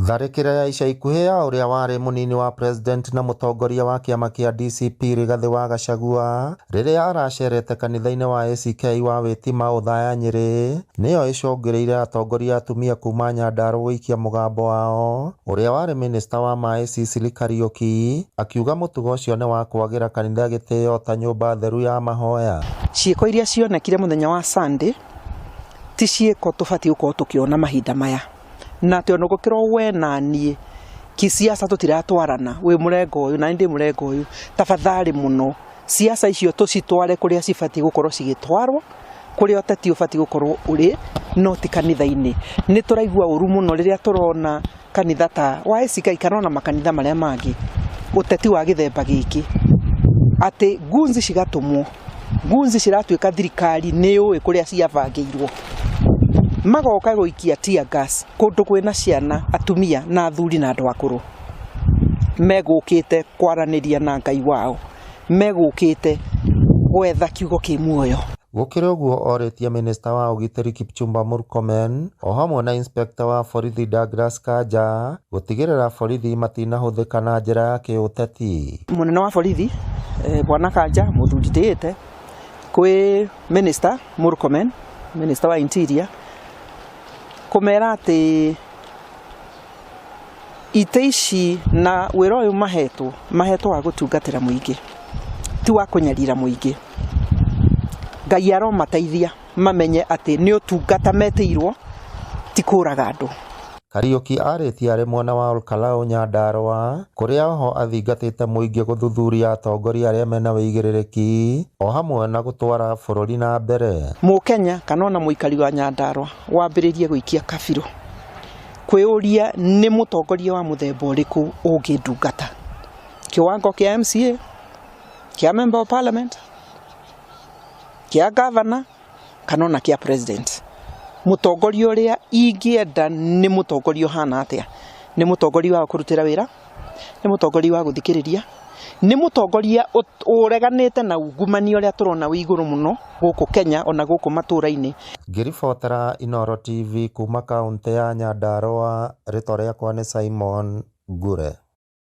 Tharĩkĩra ya ica ikuhĩ ya ũrĩa warĩ mũnini wa president na mũtongoria wa kĩama kĩa DCP Rigathĩ wa Gachagua rĩrĩa aracerete kanitha-inĩ wa ACK wa Wĩtima Othaya Nyĩrĩ nĩyo ĩcũngĩrĩirie atongoria atumia kuma Nyandarua gũikia mũgambo wao. Ũrĩa warĩ minista wa maĩ Sicily Kariũki akiuga mũtugo ũcio nĩ wa kwagĩra kanitha gĩtĩo ta nyũmba theru ya mahoya. Ciĩko iria cionekire mũthenya wa Sunday ti ciĩko tũbatiĩ gũkorwo tũkĩona mahinda maya, na atĩ ona gũkĩrwo we na niĩ kisiasa tũtiratwarana, wĩ mũrengo ũyũ na niĩ ndĩ mũrengo ũyũ, tafadhali mũno siasa icio tũcitware kũrĩa cibatiĩ gũkorwo cigĩtwarwo, kũrĩa ũteti ũbatiĩ gũkorwo ũrĩ, no ti kanitha-inĩ. Nĩ tũraigua ũru mũno rĩrĩa tũrona kanitha ta wa ACK kana ona makanitha marĩa mangĩ, ũteti wa gĩthemba gĩkĩ, atĩ ngunzi cigatũmwo, ngunzi ciratuĩka thirikari nĩ yũĩ kũrĩa ciabangĩirwo, magoka gũikia tear gas kũndũ kwĩna ciana, atumia na athuri na andũ akũrũ, megũkĩte kwaranĩria na Ngai wao, megũkĩte gwetha kiugo kĩ muoyo. Gũkĩrĩ ũguo orĩtie minista wa ũgitĩri Kipchumba Murkomen o hamwe na inspekta wa borithi Douglas Kanja gũtigĩrĩra borithi matinahũthĩka na njĩra ya kĩũteti. Mũnene wa borithi Bwana Kanja mũthuri ndĩĩte kwĩ minister Murkomen, minister wa interior, kũmera atĩ itĩ ici na wĩra ũyũ mahetwo, mahetwo wa gũtungatĩra mũingĩ, ti wa kũnyarira mũingĩ. Ngai aromateithia mamenye atĩ nĩ ũtungata metĩirwo, ti kũraga andũ. Kariũki arĩtie arĩ mwena wa Olkalau Nyandarua kũrĩa oho athingatĩte mũingĩ gũthuthuria atongoria arĩa mena wĩigĩrĩrĩki o hamwe na gũtwara bũrũri na mbere. Mũkenya kana ona mũikari wa Nyandarua wambĩrĩrie gũikia kabirũ kwĩyũria nĩ mũtongoria wa mũthemba ũrĩkũ ũngĩndungata, kiwango kĩa MCA, kĩa member of parliament, kĩa governor kana ona kĩa president. Mũtongoria ũrĩa ingĩenda nĩ mũtongoria ũhana atĩa? Nĩ mũtongoria wa kũrutĩra wĩra, nĩ mũtongoria wa gũthikĩrĩria, nĩ mũtongoria ũreganĩte na ungumania ũrĩa tũrona wĩ igũrũ mũno gũkũ Kenya ona gũkũ matũra-inĩ. Ngĩribotera Inooro TV kuma kaũntĩ ya Nyandarua, rĩtwa rĩakwa nĩ Simon Ngure.